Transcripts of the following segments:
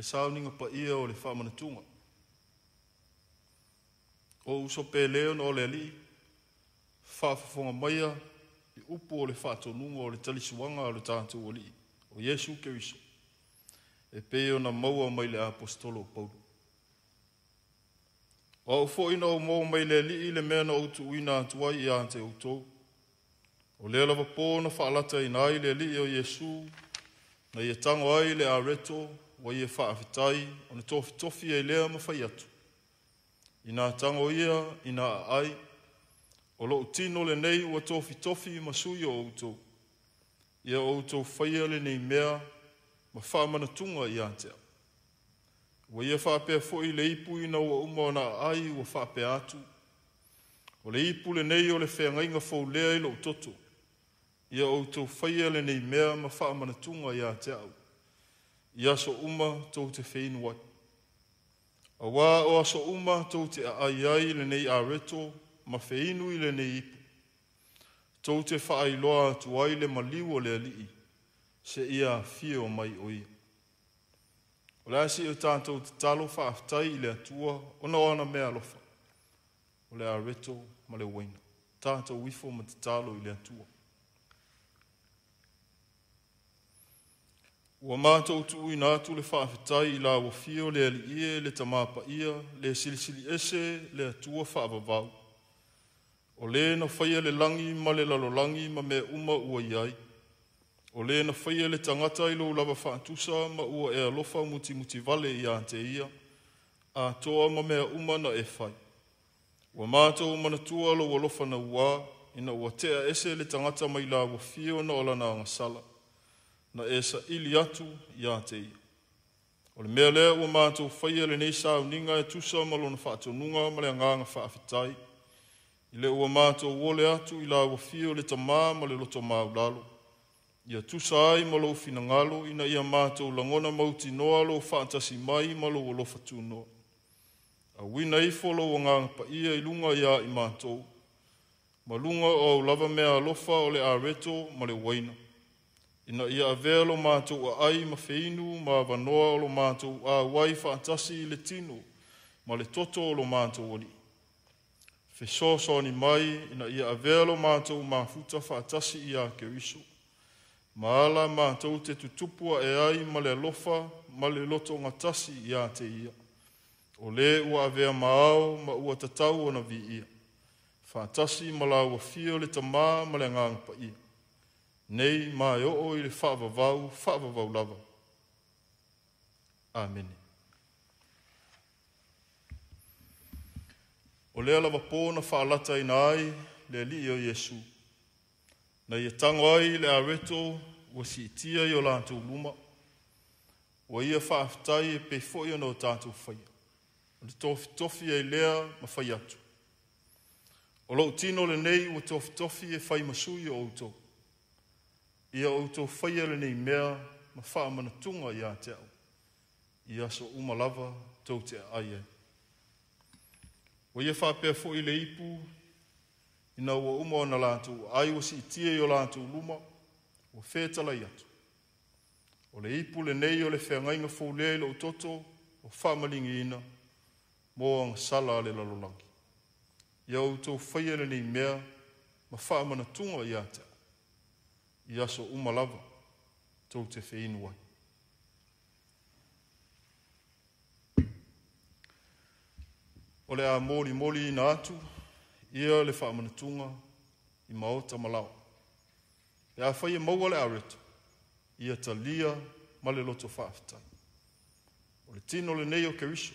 sauniga paia o le faamanatuga. O ou uso pele ona o le Alii, faafofoga maia i upu o le faatonuga o le talisuaga a lo tatou Alii o Iesu Keriso, e pei ona maua mai le Aposetolo o Paulo. O au foi na ou maua mai le Alii le mea na ou tuuina atu ai ia te outou. O lea lava po na faalataina ai le Alii o Iesu, na ia tago ai le areto, ua ia faafetai, ona tofitofi ai lea ma fai atu. Ina tago ia ina aai, o lou tino lenei ua tofitofi ma sui o outou. Ia outou faia lenei mea ma faamanatuga ia te au. Ua ia faapea foi le ipu ina ua uma ona aai ua faapea atu, o le ipu lenei o le feagaiga fou lea i lou toto. Ia outou faia lenei mea ma faamanatuga ia te au, i aso uma tou te feinu ai. Auā o aso uma tou te aai ai i lenei areto ma feinu i lenei ipu, tou te faailoa atu ai le maliu o le Alii, seia afio mai o ia. O le a se'i o tatou tatalo faafetai i le Atua ona o ana meaalofa, o le areto ma le uaina. Tatou ifo ma tatalo i le Atua. Ua matou tuuina atu le faafetai i lau Afio le Alii e, le Tama Paia, le Silisili Ese, le Atua faavavau, o Le na faia le lagi ma le lalolagi ma mea uma ua i ai, o Le na faia le tagata i lou lava faatusa ma ua e alofa mutimutivale ia te ia, atoa ma mea uma na e fai. Ua matou manatua lou alofa naua, ina ua tea ese le tagata mai lau afio ona o lana agasala, na e saili atu ia te ia. O le mea lea ua matou faia lenei sauniga e tusa ma lona faatonuga ma le agaga faafetai, i le ua matou ole atu i lau afio le Tamā ma le loto maualalo, ia tusa ai ma lou finagalo, ina ia matou lagona mautinoa lou faatasi mai ma lou alofa tunoa. Auina ifo lou agaga paia i luga ia i matou, ma luga o au lava meaalofa o le areto ma le uaina, ina ia avea lo matou aai ma feinu ma avanoa o lo matou auai faatasi i le tino ma le toto o lo matou Alii. Fesoasoani mai ina ia avea lo matou mafuta faatasi ia Keriso, ma ala matou te tutupu ae ai ma le alofa ma le lotogatasi ia te ia, o le ua avea ma ao ma ua tatau ona viia, faatasi ma lau afio le Tamā ma le Agaga Paia, nei ma e oo i le faavavau faavavau lava. Amene. O lea lava po na faalataina ai le Alii o Iesu, na ia tago ai le areto ua siitia i o latou luma, ua ia faafetai e pei foi ona o tatou faia. O le tofitofi ai lea ma fai atu, o lou tino lenei ua tofitofi e fai ma sui o outou. Ia outou faia lenei mea ma faamanatuga ia te au, i aso uma lava tou te aai ai. Ua ia faapea foi le ipu ina ua uma ona latou aai ua siitia i o latou luma, ua fetalai atu, o le ipu lenei o le feagaiga fou lea i lou toto ua faamaligiina mo agasala a le lalolagi. Ia outou faia lenei mea ma faamanatuga ia te au, i aso uma lava tou te feinu ai. O le a molimoliina atu ia le faamanatuga i maota ma laoa. Pe afai e maua le areto, ia talia ma le loto faafetai. O le tino lenei o Keriso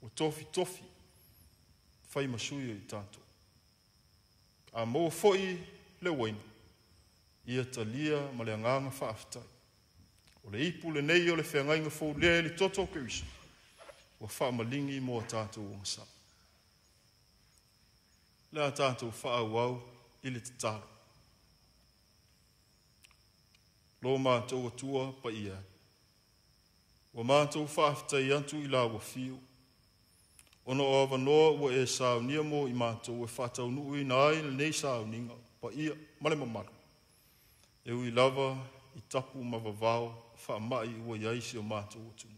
ua tofitofi fai ma sui o i tatou. A maua foi le uaina, ia talia ma le agaga faafetai. O le ipu lenei o le feagaiga fou lea i le toto o Keriso ua faamaligi mo a tatou agasala. Le a tatou faaauau i le tatalo. Lo matou Atua paia, ua matou faafetai atu i lau afio, ona o avanoa ua e saunia mo i matou e faataunuuina ai lenei sauniga paia ma le mamalu, e ui lava i tapu ma vavao faamai ua i ai si o matou atunuu.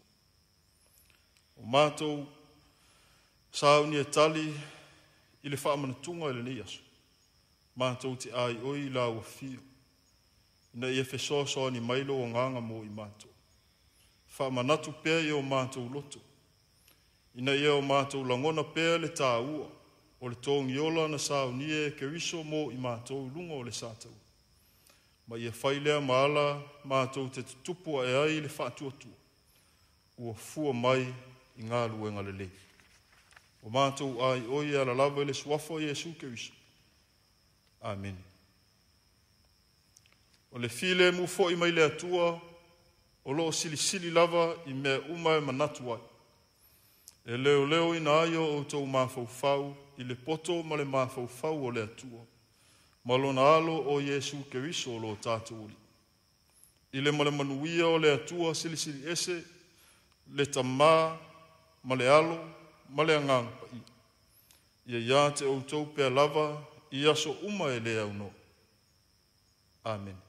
O matou sauni e tali i le faamanatuga i lenei aso, matou te aioi i lau afio, ina ia fesoasoani mai lou agaga mo i matou. Faamanatu pea i o matou loto, ina ia o matou lagona pea le tāua o le togiola na saunia e Keriso mo i matou i luga o le sataua. Ma ia fai lea ma ala matou te tutupu ae ai le faatuatua, ua fua mai i galuega lelei. O matou aioi e ala lava i le suafa o Iesu Keriso. Amene. O le filemu foi mai le Atua o loo silisili lava i mea uma e manatu ai. E leoleoina ai o outou mafaufau i le poto ma le mafaufau o le Atua, ma lona alo o Iesu Keriso o lo tatou Alii. I le ma le manuia o le Atua silisili ese, le Tamā ma le Alo ma le Agaga Paia. Ia ia te outou pea lava i aso uma e le aunoa. Amene.